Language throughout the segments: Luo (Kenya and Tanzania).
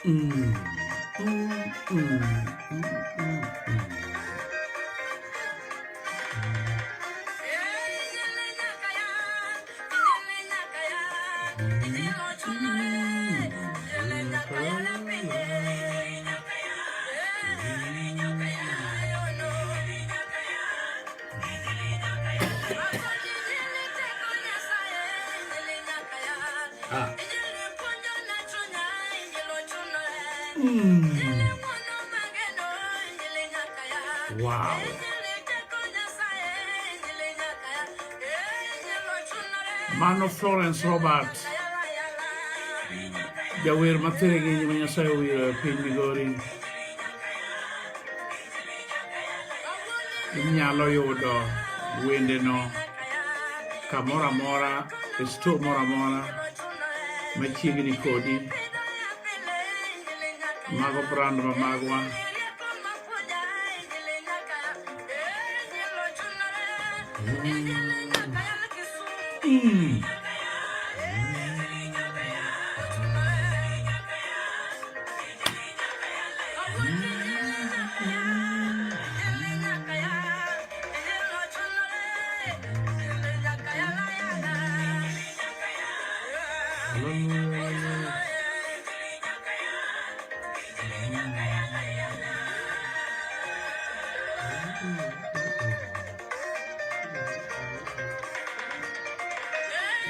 Ah. Wow. Mano Florence Robert, jawer mathiring'inyi ma Nyasaye owiro e piny Migori. Inyalo yudo wendeno kamoro amora e store moro amora machiegni kodi. Mago brand ma magwa.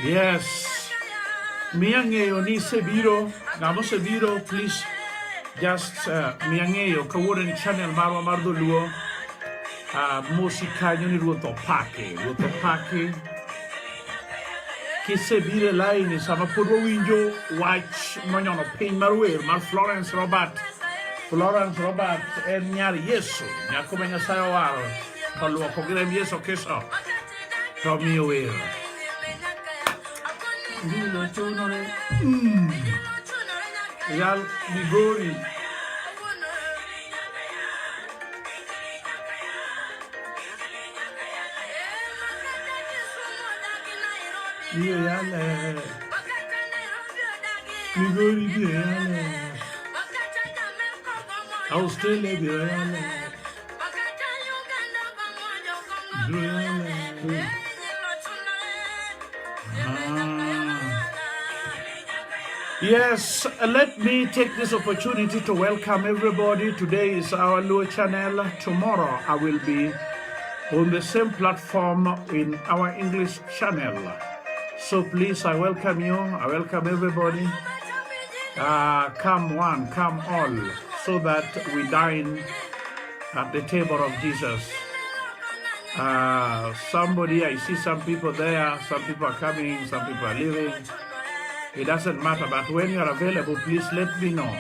Yes. Miya ng'eyo ni isebiro, ng'ama osebiro, please just miya ng'eyo kawuono en channel marwa mar Dholuo. Mosi kanyo ni Ruoth opaki, Ruoth opaki. Kisebiro e line sama pod wawinjo wach monyono piny mar wer mar Florence Robert. Florence Robert en nyar Yesu, nyako ma Nyasaye owaro to luoko gi remb Yesu Kristo to miyo wer. Ndilo chunore. Yal Migori. Biro yale. Migori biro yale. Australia biro yale. Biro yale. Ah. Yes, let me take this opportunity to welcome everybody. Today is our Luo channel. Tomorrow I will be on the same platform in our English channel. So please, I welcome you. I welcome everybody. Come one, come all, so that we dine at the table of Jesus. Somebody, I see some people there, some people are coming, some people are leaving. It doesn't matter, but when you are available, please let me know.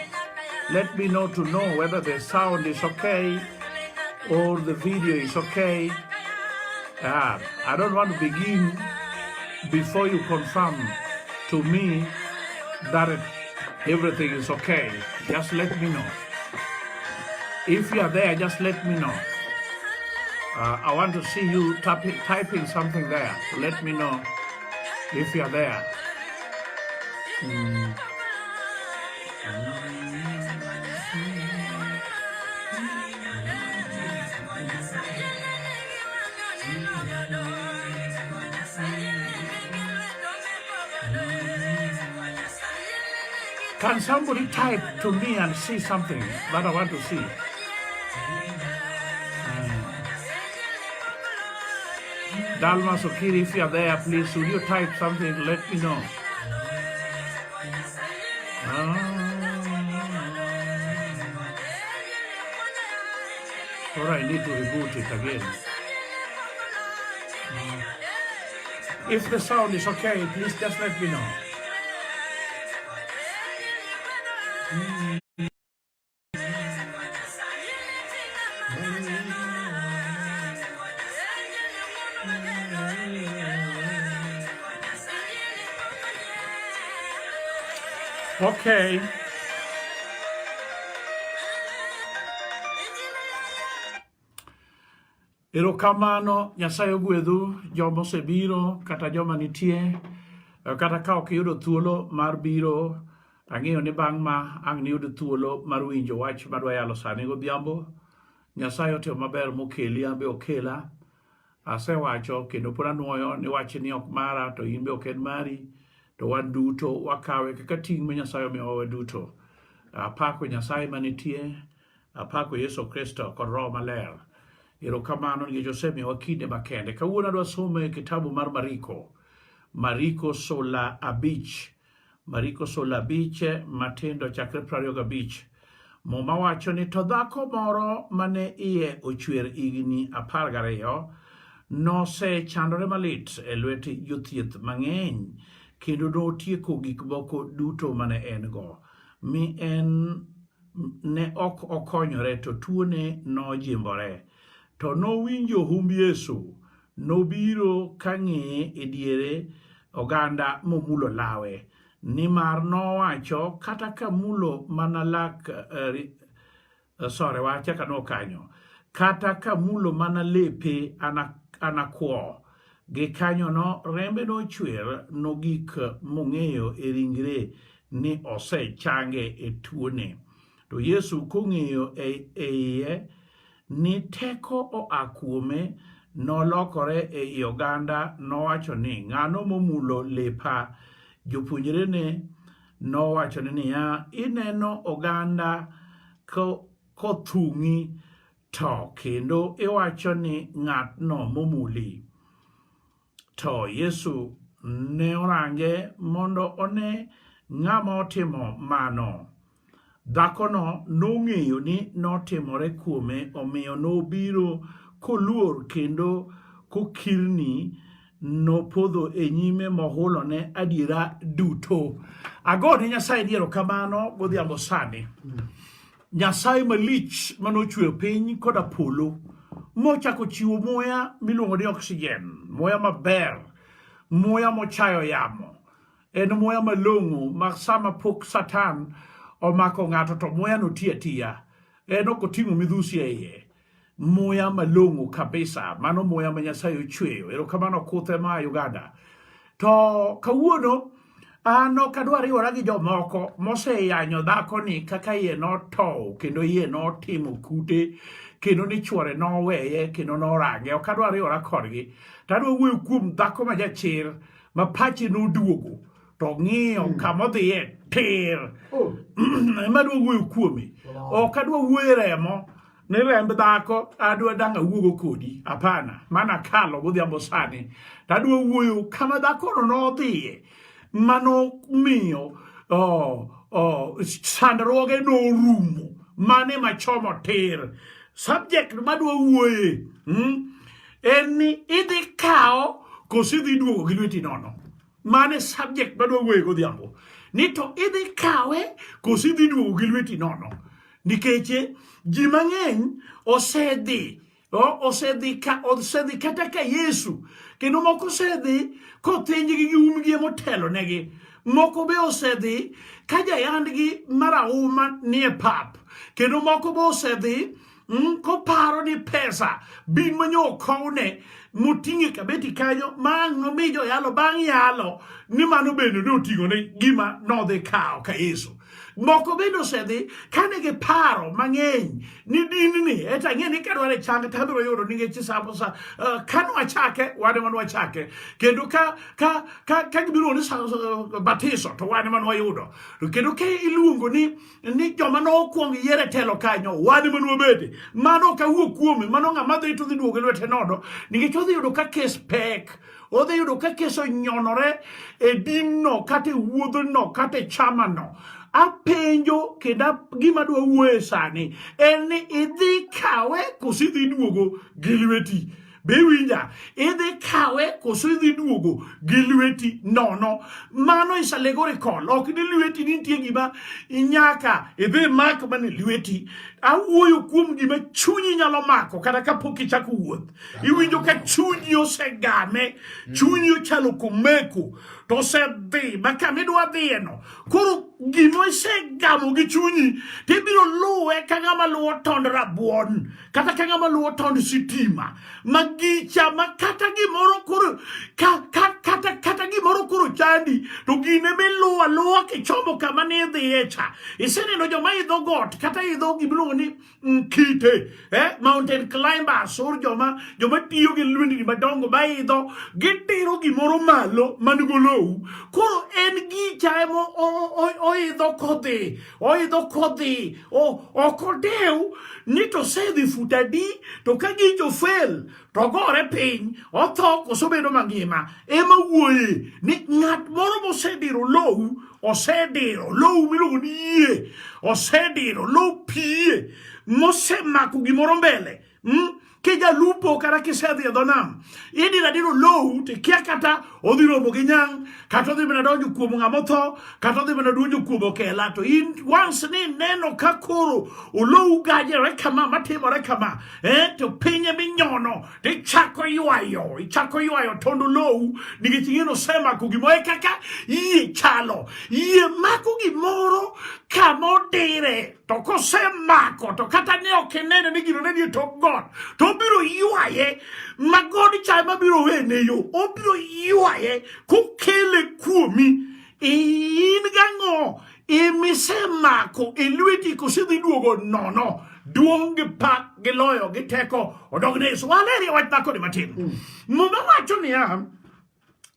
Let me know to know whether the sound is okay or the video is okay. I don't want to begin before you confirm to me that everything is okay. Just let me know. If you are there, just let me know. I want to see you typing something there. So let me know if you are there. Can somebody type to me and see something that I want to see? Dalmas Okiri, if you are there, please, will you type something? Let me know. Or I need to reboot it again. If the sound is okay, please just let me know. Okay. Erokamano, Nyasaye ogwedhu joma osebiro kata joma nitie, kata ka ok iyudo thuolo mar biro. Ang'eyo ni bang' ma ang' niyud thuolo mar winjo wach madwa yalo sani godhiambo. Nyasaye otimo maber mokeli, an be okela. Asewacho kendo pod anwoyo ni wachni ok mara to in be ok en mari, to wan duto wakawe kaka ting' ma Nyasaye omiyowa waduto. Apako Nyasaye manitie, apako Yesu Kristo kod Roho Maler. Erokamano nikech osemiyowa kinde makende. Kawuono adwa somo e kitabu mar Mariko, Mariko sula 5. Mariko sula 5 matindo chakre 25. Muma wacho ni to dhako moro mane iye ochwer higni 12 nosechandore malit e lwet jothieth mang'eny kendo notieko gik moko duto mane en go, mi en ne ok okonyore to tuone nojimbore. To nowinjo humb Yesu, nobiro ka ng'iye e diere oganda momulo lawe, nimar nowacho kata ka mulo mana lak sorry wacha kano kanyo kata ka mulo mana lepe anakwo. Gikanyono rembe nochwer nogik mong'eyo e ringre ni osechange e tuone. To Yesu kong'eyo e iye ni teko oa kuome, nolokore e i oganda nowacho ni, ng'ano momulo lepa? Jopuonjrene nowachone niya, ineno oganda kothung'i to kendo iwacho ni ng'atno momuli. To Yesu ne orange mondo one ng'ama otimo mano. Dhakono nong'eyo ni notimore kuome, omiyo nobiro koluor kendo kokirni, nopodho e nyime mohulone adiera duto. Agone Nyasaye ni erokamano godhiambo sani. Nyasaye malich manochweyo piny koda polo, mochako chiwo muya miluongo ni oxygen, muya maber, muya mochayo yamo. En muya malong'o ma sama pok Satan omako ng'ato to muya no tiyo atiya. En ok oting'o midhusi e iye. Muya malong'o kabisa, mano muya ma Nyasaye ochweyo. Erokamano kuthe ma Uganda. To kawuono an ok adwa riwora gi jomoko moseyanyo dhakoni kaka iye notow kendo iye notimo kute kendo ni chwore noweye kendo norange. Ok adwa riwora kodgi. To adwa wuoyo kuom dhako ma jachir ma pache noduogo to ng'iyo kama odhiye tir. Ema adwa wuoyo kuome. Ok adwa wuoyo e remo ni remb dhako adwa dang' awuogo kodi. Hapana, mana kalo godhiambo sani. To adwa wuoyo kama dhakono nodhiye manomiyo sandruoge norumo. Mane machomo tir. Subject madwa wuoye en ni idhi kawo koso idhi duogo gi lweti nono. Mane subject madwa wuoye godhiambo. Ni to idhi kawe koso idhi duogo gi lweti nono. Nikech ji mang'eny osedhi osedhi kata ka Yesu, kendo moko osedhi kothinjgi gi umgi emotelo negi. Moko be osedhi ka jayandgi marahuma nie pap, kendo moko be osedhi koparo ni pesa bin manyo okowne moting'e kabeti kanyo ma ang' nomi joyalo bang' yalo ni mano bende ne oting'one gima nodhi kawo ka Yesu. Moko bende osedhi kane giparo mang'eny ni dinni eta ang'e ni kadware chang to abiro yudo nikech sa ka nwachake wan ema nwachake, kendo ka ka ka ka gibiro ni batiso to wan ema nwayudo, kendo ka iluongo ni joma nokwong yier e telo kanyo wan ema nwabede. Mano ok awuo kuome, mano ng'ama dhi to dhi duogo e lwete nono, nikech odhi yudo ka kes pek, odhi yudo ka kes onyonore e dinno kata e wuodhno kata e chamano. Apenjo kendo gima adwa wuoye sani en ni idhi kawe koso idhi duogo gi lweti. Be iwinja? Idhi kawe koso idhi duogo gi lweti nono. Mano is allegorical. Ok ni lweti nitie gima nyaka idhi mak mana lweti. Awuoyo kuom gima chunyi nyalo mako kata kapok ichako wuoth. Iwinjo ka chunyi osegame, chunyi ochalo komeko, to osedhi ma kama idwa dhiyeno. Koro gima isegamo gi chunyi, to ibiro luwe ka ng'ama luwo tond rabuon, kata ka ng'ama luwo tond sitima, ma gicha ma kata gimoro koro ka kata kata gimoro koro chandi to gine miluwo aluwa kichomo kama ne idhiye cha. Iseneno joma idho got kata idho gimiluongo ni kite, mountain climbers or joma tiyo gi lwendni madongo maidho gitiro gimoro malo man golowu. Koro en gicha ema oidho kodhi, oidho kodhi, ok odew ni to osedhi fut adi, to ka gicho fail to gore piny, otho koso bedo mangima. Ema wuoye ni ng'at moro mosediro lowu, osediro lowu miluongo ni yie, osediro low pie mosemako gimoro mbele. Kijalupo kata kisedhi e dho nam, idiro adiro lowu to ikia kata odhi romo gi nyang', kata odhi mana donjo kuom ng'ama otho, kata odhi mana donjo kuom okela. To in once ni neno ka koro olowu gajere kama, matimore kama, to piny eminyono, to ichako ywayo, ichako ywayo tond olowu nikech ing'e ni osemako gimoro. E kaka yie chalo, yie mako gimoro kama odire, to kosemako to kata ne ok inene ni gino ne nie tok got, to obiro ywaye ma god cha ema biro wene yo, obiro ywaye kokele kuomi. In gang'o emisemako e lweti kosedhi duogo nono? Duong' gi pak gi loyo gi teko odog ne Yesu. Walerie wach dhakoni matin. Muma wacho niya,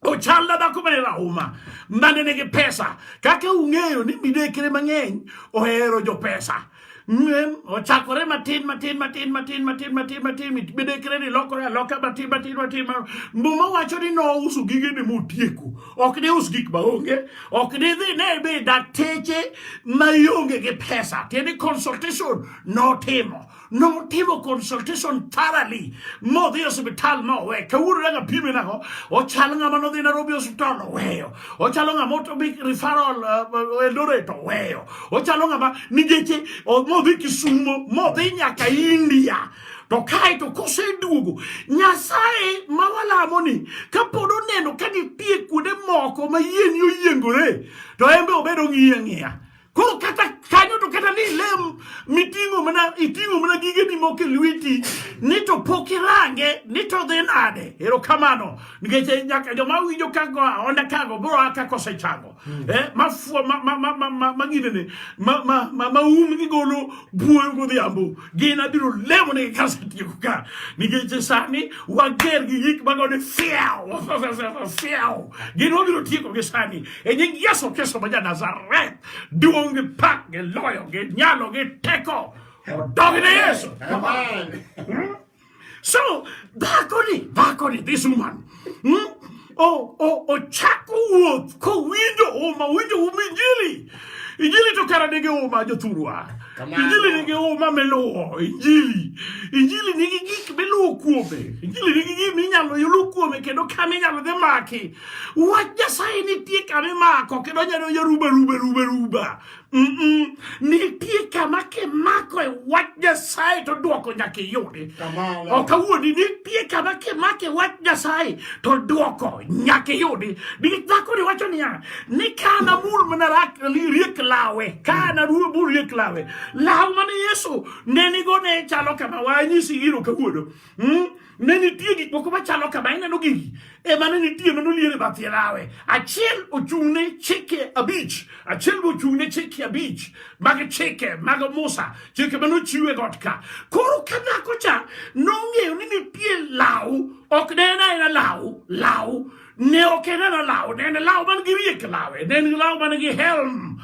ochal na dhako mane rahuma mane nigi pesa. Kaka ung'eyo ni midekre mang'eny ohero jopesa. Ochakore matin matin matin matin matin matin matin, midekre ni lokore aloka matin matin matin. Muma wacho ni nouso gigene motieko. Ok ne us gik maonge, ok ne dhi ne be dakteche maionge gi pesa. Tiende consultation notimo. Notimo consultation thoroughly modhi e osiptal mowe. Kawuono dang' apime nang'o? Ochal ng'ama nodhi Nairobi osiptal oweyo. Ochalo ng'ama otomi referral Eldoret oweyo. Ochalo ng'ama nigeche modhi Kisumo, modhi nyaka India. To kae to koseduogo, Nyasaye ma walamo ni kapod oneno ka nitie kuonde moko ma yieni oyiengore, to en be obedo ng'iyo ang'iya. Koro kata kanyo to kata ni lem miting'o mana, iting'o mana gigeni moko e lweti ni to pok irange ni to dhi nade. Erokamano, nikech nyaka joma winjo ka go aonda kago biro a kaka osechango. Ma fuo, ma, ma, ma, ma, ma, ma ginene, ma, ma, ma, ma um gigolo buoyo godhiambo, gin abiro lemo negi kasetieko ka, nikech sani wager gi gik magone fiaw, fiaw, gin wabiro tieko gi sani e nying Yesu Kristo ma ja Nazareth. Duong' gi pak gi loyo gi nyalo gi teko odog ne Yesu. Amen. So dhakoni, this woman, ochako wuoth kowinjo uma, winjo um Injili. Injili to kara nigi uma jothurwa. Kamano. Injili nigi uma miluwo. Injili. Injili nigi gik miluwo kuome. Injili nigi gik minyalo luw kuome kendo kama inyalo dhi maki. Wach Nyasaye nitie kama imako kendo onyalo ruba ruba ruba ruba. Nitie kama kimako e wach Nyasaye to duoko nyaka iyudi. Kamano. Ok awuondi, nitie kama kimako e wach Nyasaye to duoko nyaka iyudi. Nikech dhakoni wacho niya, ni ka namul mana riek lawe, ka namul riek lawe. Law mane Yesu ne nigo ne chalo kama, wanyisi gino kawuono. Ne nitie gik moko machalo kama, ineno gigi ema ne nitie mane olier e bath lawe. Achiel ochung' ne chike abich, achiel be ochung' ne chike abich mag chike mag Musa, chike mane ochiw e got ka. Koro ka dhako cha nong'eyo ni nitie law, ok ne en aena law, law ne ok en aena law, ne en law man gi riek lawe, ne en law man gi helm,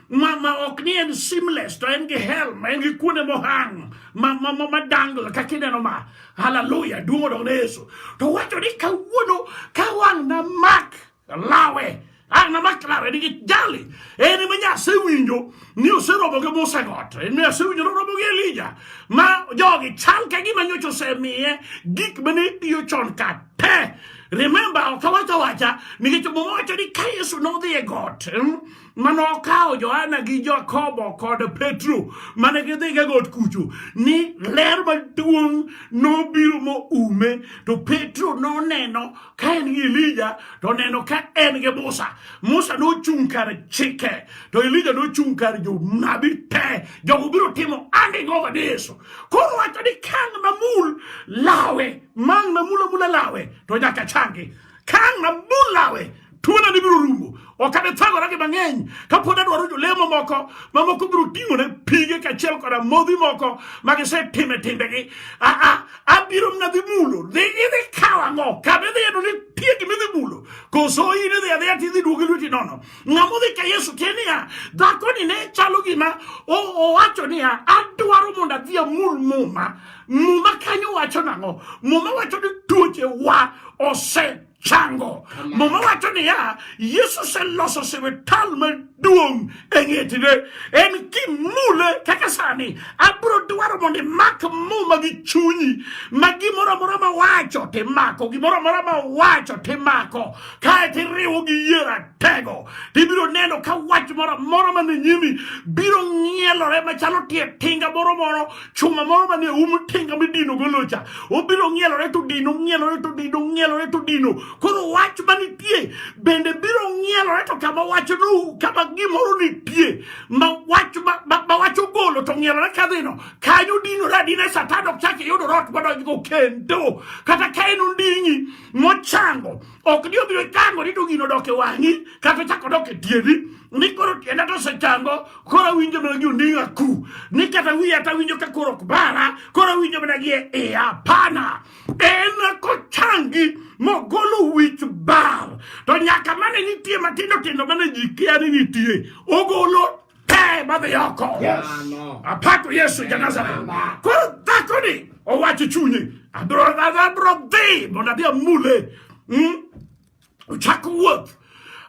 ma ok ni en seamless, to en gi helm, en gi kuonde mohang ma dangle kaka ineno ma. Hallelujah, duong' odog ne Yesu. To wacho ni kawuono ka wang' na mak lawe, ang' na mak lawe nigi jali, en ema Nyasaye winjo ni oseromo gi Musa e got, en ema Nyasaye winjo ni oromo gi Elija, ma jogi chal ka gima nyocha osemiye gik mane tiyo chon ka te. Remember, ok awacho awacha, nikech Muma wacho ni ka Yesu nodhi e got, mane okawo Johana gi Jakobo kod Petro mane gidhi e got kucho, ni ler maduong' nobiro moume, to Petro noneno ka en gi Elija, to neno ka en gi Musa. Musa nochung' kar chike, to Elija nochung' kar jonabi te. Jogo biro timo handing over ne Yesu. Koro wacho ni kang' namul lawe, mang' namul amula lawe, to nyaka changi. Kang' namul lawe, tuona ni biro rumo. Ok abi thagora gi mang'eny kapod adwaro jolemo moko mamoko biro ting'o ne pige kaachiel koda modhi moko ma gisetime timbegi. Aa, abiro mana dhi mulo. Dhi idhi kawo ang'o? Kama idhi yudo ni nitie gima idhi mulo. Koso in idhi adhiya tidhi duogo gi lweti nono. Ng'ama odhi ka Yesu tie niya, dhakoni ne chalo gima owacho niya, adwaro mondo adhi amul muma. Muma kanyo wacho nang'o? Muma wacho ni tuoche wa osechango. Muma wacho niya, Yesu oseloso osiptal maduong' e ng'etne. En kimule kaka sani, abiro dwaro mondo imak muma gi chunyi, ma gimoro amora mawacho timako, gimoro amora mawacho timako, kae tiriwo gi yie ratego. Tibiro neno ka wach moro amora mane nyimi biro ng'ielore machalo tie tinga moro moro chuma moro manie um tinga midino go locha obiro ng'ielore to dino ng'ielore to dino ng'ielore to dino koro wach manitie bende biro ng'ielore to kama wach no kama gimoro nitie ma wach ma wach ogolo to ng'ielore kadhino kanyo dinore adina satan ok chak iyudo rot madonjgo kendo kata ka en onding'i mochango ok ni obiro chango ni to gino dok e wang'i kata ochako dok e tiendi ni koro tienda to osechango koro awinjo mana gi onding'a ku ni kata wiya to awinjo ka koro ok bara koro awinjo mana gi e iya pana en kochangi mogolo wich bar to nyaka mane nitie matindo tindo mane ji kia ni nitie ogolo te madhi oko. Yes. Apako Yesu ja Nazareth. Koro dhakoni owacho chunye, abiro abiro dhi mondo adhi amule. Ochako wuoth.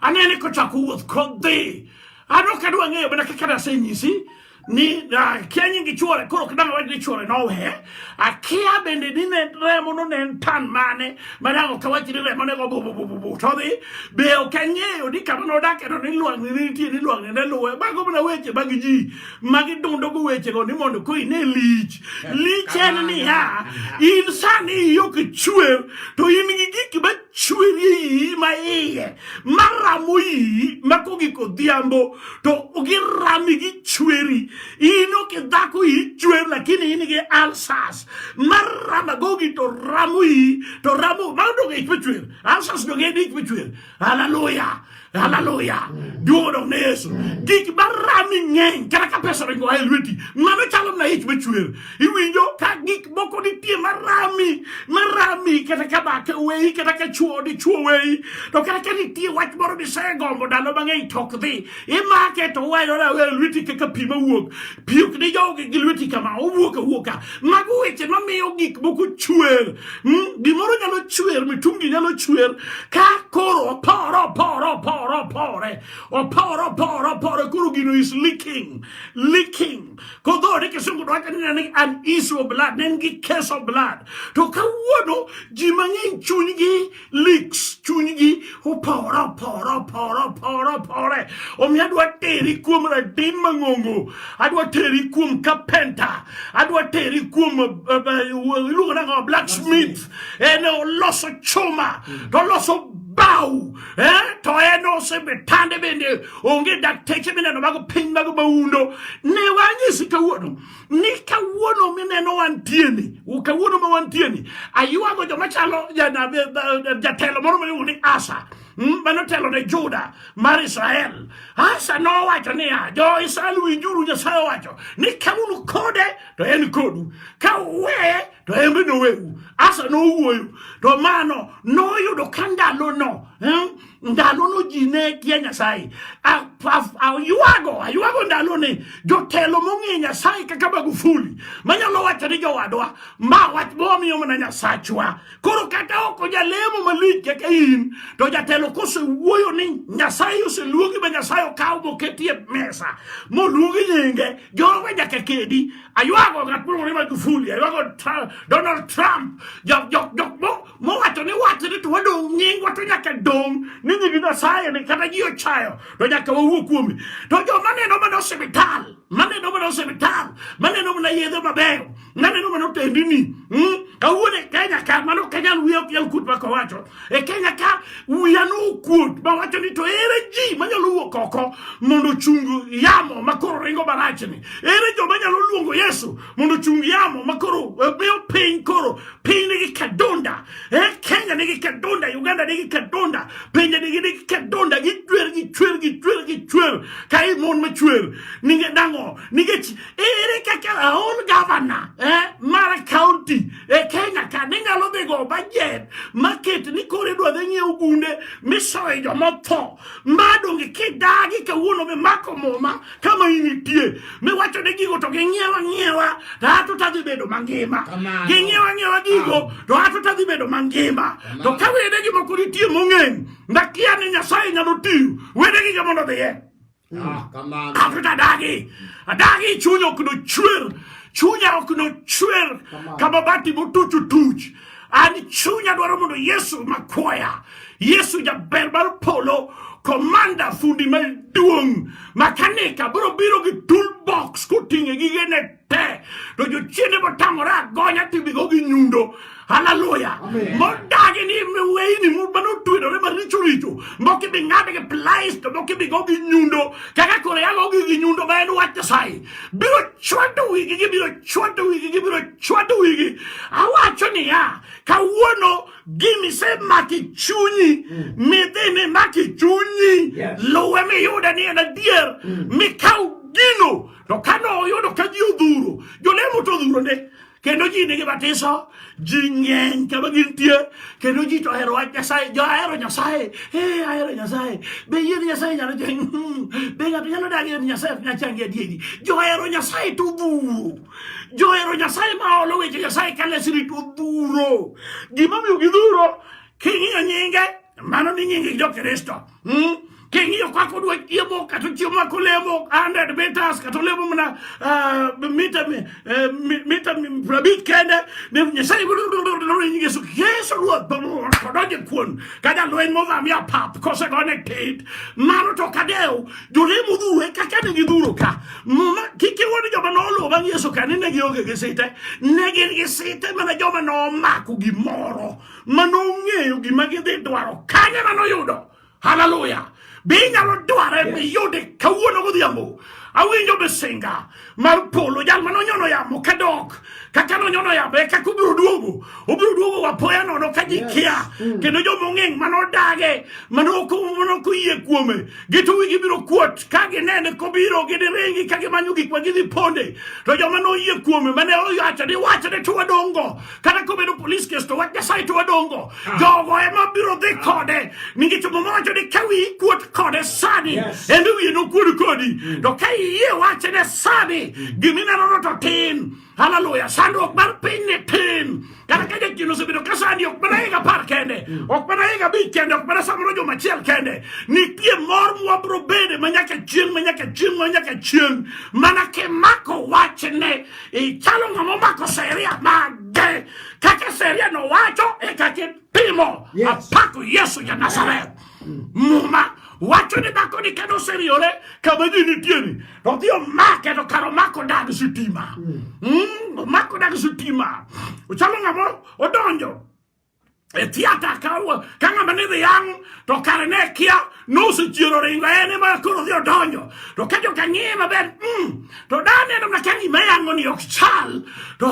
Anene kochako wuoth kodhi. An ok adwa ng'eyo mana kaka nasenyisi ni akia nying chuore koro ok dang' awach ni chuore nowe. Akia bende ni ne remo no ne en tan mane ma dang' ok awach ni remo ne go bu bu bu bu bu to dhi. Be ok ang'eyo ni kama nodake no ni lwang'ni ne nitie ni lwang'ni ne luwe. Mago mana weche mag ji ma gidundo go wechego ni mondo ko ine lich. Lich en niya, in sani iyi ok chwer to in gi gik ma chweri e iyi ma iye maramo iyi ma kogik odhiambo to girami gichweri. In ok dhako iyi chwer lakini in gi ulcers marama gogi to ramo iyi to ramo mano donge ich machwer. Ulcers donge en ich machwer. Haleluya. Haleluya. Duong' odong' ne Yesu. Gik marami ng'eny kata ka pesa oringo a e lweti. Mano chalo mana ich machwer. Iwinjo ka gik moko nitie marami, marami kata ka bathe oweyi, kata ka chuo dichuo oweyi. To kata ka nitie wach moro misegombo ndalo mang'eny to ok dhi. Imake to oweyore aweya e lweti kaka pi mawuok. Pi ok dijogi gi lweti kama, owuok awuoka. Mago weche mamiyo gik moko chwer. Gimoro nyalo chwer, mitungi nyalo chwer ka koro opore, opore, opore, opore, opore, opore, opore, koro gino is leaking, leaking. Kodhore kisungu dwacho ni en an issue of blood, ne en gi case of blood. To kawuono ji mang'eny chunygi leaks, chunygi opore, opore, opore, opore, opore. Omiyo adwa teri kuom radin mang'ongo, adwa teri kuom carpenter, adwa teri kuom iluongo nang'o, blacksmith. En oloso chuma, to oloso bao, to en osebetande bende onge dakteche mineno mag piny mag maundo. Ne wanyisi kawuono ni kawuono mineno wantieni, kawuono ma wantieni, aywago joma chalo jatelo moro miluongo ni Asa, manotelo ne Juda mar Israel. Asa nowacho niya, jo-Israel winjuru, Nyasaye owacho ni ka un kode to en kodu, ka uweye to en be noweu. Asa nowuoyo to mano noyudo ka ndalono, ndalono ji ne kia Nyasaye. Aywago, aywago ndaloni jotelo mong'e Nyasaye kaka Magufuli manyalo wacho ni jowadwa ma wach mowamiyo mana Nyasachwa. Koro kata ok ojalemo malich kaka in, to jatelo kosewuoyo ni Nyasaye oseluongi ma Nyasaye okaw moketi e mesa moluongi nyinge, jogo nyaka kedi. Aywago ng'at miluongo ni Magufuli, aywago Donald Trump, jok mowacho ni wach ni to wadong' nyingwa to nyaka dong' ni nying Nyasaye ni kata ji ochayo to nyaka wawuo kuome. To joma neno mana osiptal, maneno mana osiptal, maneno mana yedhe mabeyo, maneno mana otendini, Kawuono e Kenya ka, mano ok anyal wiya ok nyal kuot maka wacho. E Kenya ka wiya nokuot mawacho ni to ere ji manyalo wuok oko mondo ochung yamo makoro ringo marachni? Ere joma nyalo luongo Yesu mondo ochung yamo makoro miyo piny koro piny nigi kadonda? E Kenya Kenya nigi Kedunda, Uganda nigi Kedunda, pinje nigi Kedunda, gichwer gichwer gichwer gichwer ka i mon machwer. Ninge nang'o? Nikech ere kaka aol gavana mar county e Kenya ka ni nyalo dhi go budget maket ni koro idwa dhi ng'iew gunde misoye jomotho ma donge kidagi kawuono mimako muma kama in nitie miwacho ni gigo to ging'iewa ng'iewa to ato tadhi bedo mangima ging'iewa ng'iewa gigo to ato tadhi bedo mangima to ka wedegi moko nitie mong'eng nakia ni Nyasaye nyalo tiyo wedegi ga mondo odhiye. Kamano. Ato tadagi adagi chuny ok nochwer, chunya ok nochwer kama bati motuch otuch. An chunya dwaro mondo Yesu makwaya, Yesu jaber mar polo, komanda fundi maduong' makanika biro biro gi toolbox koting'e gigene te to jochiende motamore agonya tibigo gi nyundo. Haleluya. Modagi ni weyni manotwedore maricho richo mok ibi ng'ad gi pliers to mok ibi go gi nyundo kaka koro yago gi nyundo ma en wach Nyasaye biro chwado wigi, gibiro chwado wigi, gibiro chwado wigi. Awacho niya, kawuono gimisemaki chunyi midhi mimaki chunyi luwe miyude ni en adier mikaw gino. To kane oyudo ka ji odhuro, jolemo to odhuro ne, kendo ji nigi batiso, ji ng'eny kama gintie, kendo ji to ohero wach Nyasaye. Jo ahero Nyasaye, ahero Nyasaye, be yie ni Nyasaye nyalo be ng'ato nyalo dak ni Nyasaye ok nyal changi adieri. Jo ohero Nyasaye to odhuro, jo ohero Nyasaye ma olo weche Nyasaye kalesni to odhuro. Gimomiyo gidhuro, king'iyo nyinge, mano ni nying jo-Kristo. King'iyo kaka odwa chiemo, kata ochiemo ma kolemo 100 meters, kata olemo mana mita 50 kende, ne Nyasaye nying Yesu, Yesu Ruoth, to donjo e kuon ka jalweny movamia pap kosegone tit. Mano to kadew jolemo dhuro e kaka ne gidhuro ka. Muma kik iwuond joma noluwo bang' Yesu ka ni ne gionge gi site, ne gin gi site mana joma nomako gimoro manong'eyo gima gidhi dwaro kanye manoyudo. Haleluya. Be inyalo dware miyude kawuono godhiambo? Awinjo misinga mar polo, jal mane onyono yamo kadok kaka nonyono yamo e kaka obiro duogo, obiro duogo wapoya nono ka ji kia, kendo joma ong'eng' mane odage, mane ok oyie kuome, gito wigi biro kuot ka ginene kobiro, giniringi ka gimanyo gik ma gidhi ponde. To joma noyie kuome, mane owacho ni wachne to wadongo, kata kobedo police case to wach Nyasaye to wadongo, jogo ema biro dhi kode, nikech Muma wacho ni ka wiyi kuot kode sani, en wiye nokuod kodi. To ka iyie wachne sani, giminenono to tin. Haleluya. Sandruok mar piny ni tin. Kata ka jachien osebedo ka sandi, ok mana higa 10 kende, ok mana higa 5 kende, ok mana samoro juma achiel kende, nitie mor mwabro bede ma nyaka chieng', ma nyaka chieng', ma nyaka chieng', mana kimako wachne. Ichalo ng'ama omako sheria mage, kaka sheria no wacho e kaka itimo. Apako Yesu ja Nazareth. Muma wacho ni dhako ni kane oseriyore kama ji nitie ni, to odhi omake, to kar omako dag sitima. Omako dag sitima. Ochalo ng'ama odonjo e theatre ka ng'ama ne dhi yang' to kare ne kia nosechiero ringo en ema koro odhi odonjo. To ka joka ng'iye maber, to daneno mana ka gima yang'o ni ok chal, to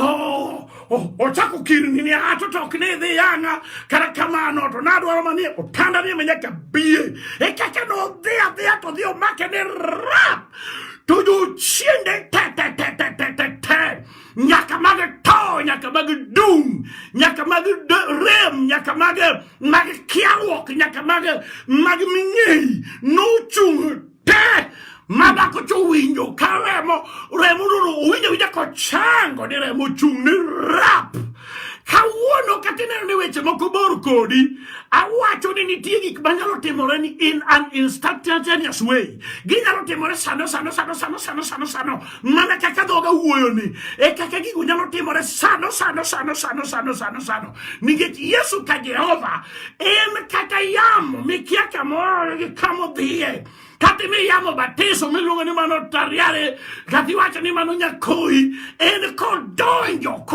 ochako kirni ni ato to ok ne dhi yang'a kata kamano, to nadwaro mani otanda ni ema nyaka biye. E kaka nodhi adhiya to odhi omake ni rap, to jochiende te te te te te te te, nyaka mag to, nyaka mag dum, nyaka mag rem, nyaka mag kiaruok, nyaka mag ming'eyi nochung' te. Ma dhako cho winjo ka remo no owinjo winja kochango ni remo chung' ni rap. Kawuono kata ineno ni weche moko bor kodi, awacho ni nitie gik manyalo timore ni in an instantaneous way. Ginyalo timore sano sano sano sano sano sano sano, mana kaka dhoga wuoyo ni e kaka gigo nyalo timore sano sano sano sano sano sano sano, nikech Yesu ka Jehova en kata yamo mikia kamoro gi kamodhiye. Kata imi yamo batiso miluongo ni mano tariare, kata iwacho ni mano nyakoi, en kodonjo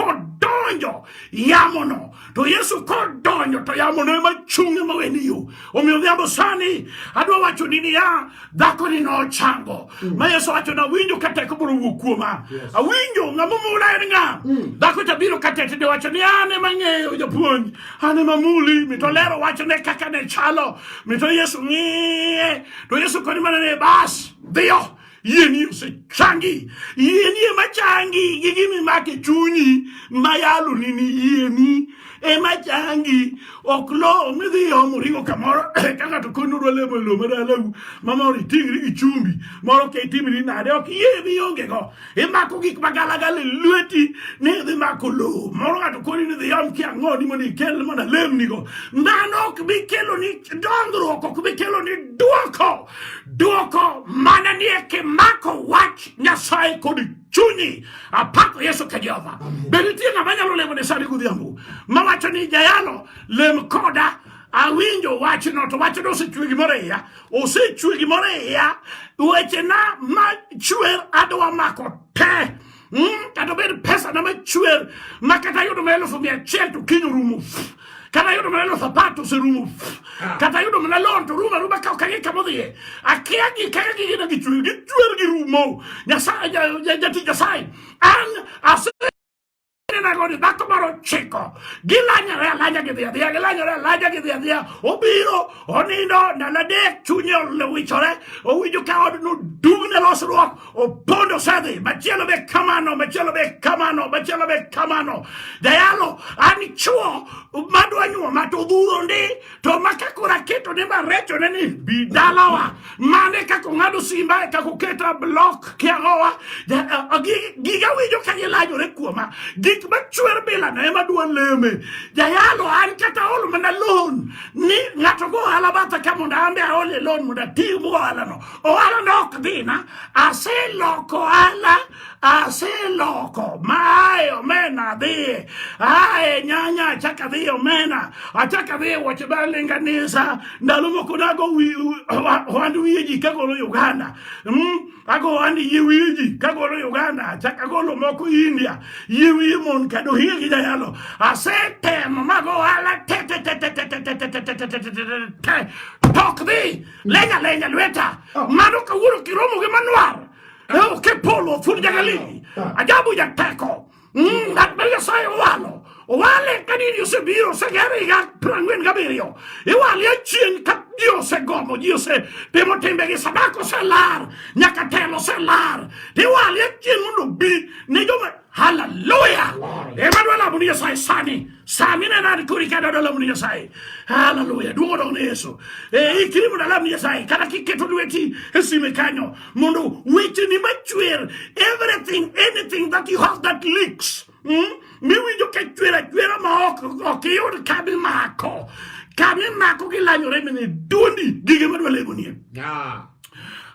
odonjo yamono to Yesu kodonjo to yamono ema chung' ema weni yo. Omiyo odhiambo sani adwa wacho ni niya, dhakoni nochango. Ma Yesu wacho na awinjo ka teko moro wuok kuoma. Awinjo ng'ama omula en ng'a? Dhako cha biro ka tetni wacho ni an ema ang'eyo japuonj, an ema amuli. Mito lero wachne kaka ne chalo. Mito Yesu ng'iye. To Yesu koni mana ni bas, dhiyo. Yieni osechangi. Yieni ema changi gi gima imako e chunyi ma yaloni ni yieni ema changi. Ok lowo midhi omo ringo kamoro ka ng'ato koni odwa lemo e lowo madalau ma moro iting'ri gi chumbi moro ke itimri nade ok yie mionge go. Imako gik magalagala e lweti ni idhi mako lowo moro ng'ato koni ni dhi om kia ang'o ni mondo ikel mondo alemnigo. Mano ok bi keloni dongruok, ok bi keloni dwoko. Dwoko mana ni kimako wach Nyasaye kod chunyi. Apako Yesu ka Jehova. Be nitie ng'ama nyalo lemo ne sani godhiambo mawacho ni jayalo lem koda awinjo wachno to wachno osechwe gimoro e iya osechwe gimoro e iya wechena ma chwer adwa mako te kata obed pesa na machwer ma kata yudo mana 100,000 to kiny orumo kata yudo mana 10,000 to oserumo kata yudo mana loan to rumo aruma ka ok ang'e kama odhiye akia gi kaka gigina gichwer gichwer girumo Nyasaye jatich Nyasaye an ase Neno ni dhako mar ochiko gilanyore alanya gidhi adhiya gilanyore alanya gidhi adhiya obiro onindo ndalo adek chunye owichore owinjo ka odno dugne losruok opondo osedhi machielo be kamano machielo be kamano machielo be kamano jayalo an chuo madwa nyuoma to odhuro ndi to maka koro aketo ne marecho ne ni bi dalawa mane kaka ong'ado simba e kaka oketa block kiang'owa giga winjo ka gilanyore kuoma gik machwer bila no ema dwa leme jayalo an kata olo mana loan ni ng'ato go ohala batha ka mondo an be aole loan mondo atim ohalano ohala no ok dhina aseloko ohala aseloko maaye omena adhiye aye nyanya achak adhiye omena achak adhiye wuoche mar linganisa ndalo moko nago ohand wiye ji kagolo Uganda ago ohand yie wiye ji kagolo Uganda achak agolo moko India yie wiye mon kado hiye gi jayalo asetemo mago ohala te te te te te te te te te te te te te te te tok dhi lenya lenya lweta mano kawuono kiromo gi manwar ke polo fur jagalili ajabu jateko ng'at ma Nyasaye owalo owale ka dini osebiro osegero higa 47 iwale achien ka ji osegomo ji osetimo timbegi sadaka oselar nyaka telo oselar tiwale achien mondo obi ne joma haleluya ema dwa lamo ni Nyasaye sani sani nena an kori ka adwa lamo ni Nyasaye haleluya duong' odong ne Yesu ikri mondo alam ni Nyasaye kata kiketo lweti e sime kanyo mondo wecheni machwer everything anything that you have that leaks miwinjo ka chwer achwera ma ok iyud kamimako kamimako gilanyore mine duondi gige madwa lemonie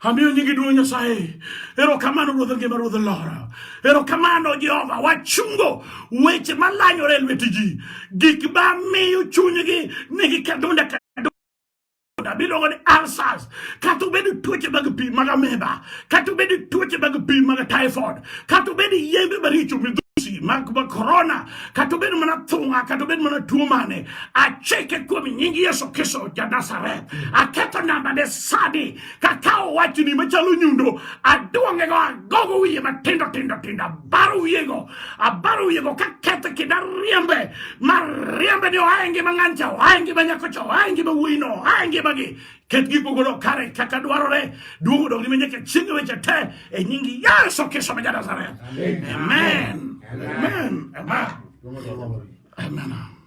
Amiyo nyingi duong' Nyasaye. Erokamano Ruodh ngima Ruodh loro. Erokamano Jehova. Wachungo weche malanyore e lwet ji. Gik ma miyo chunygi nigi kadonda kadonda miluongo ni ulcers. Kata obed tuoche mag pi mag ameba. Kata obed tuoche mag pi mag typhoid. Kata obed yembe maricho midhusi mag corona. Kata obed mana thung'a, kata obed mana tuo mane. Achike kuom nying Yesu Kristo ja Nazareth. Aketho namba ne sani kakawo wachni machalo nyundo aduong'ego agogo wiye matindo tindo tindo abaro wiyego abaro wiyego kaketho kendo ariembe mariembe ni oa e ngima ng'ancha oa e ngima nyakocha oa e ngima wuoyino oa e ngimagi ket gik moko kare kaka dwarore duong' odog ni nyaka chieng' weche te e nying Yesu Kristo ma ja Nazareth. Amen. Amen. Amen. Amen.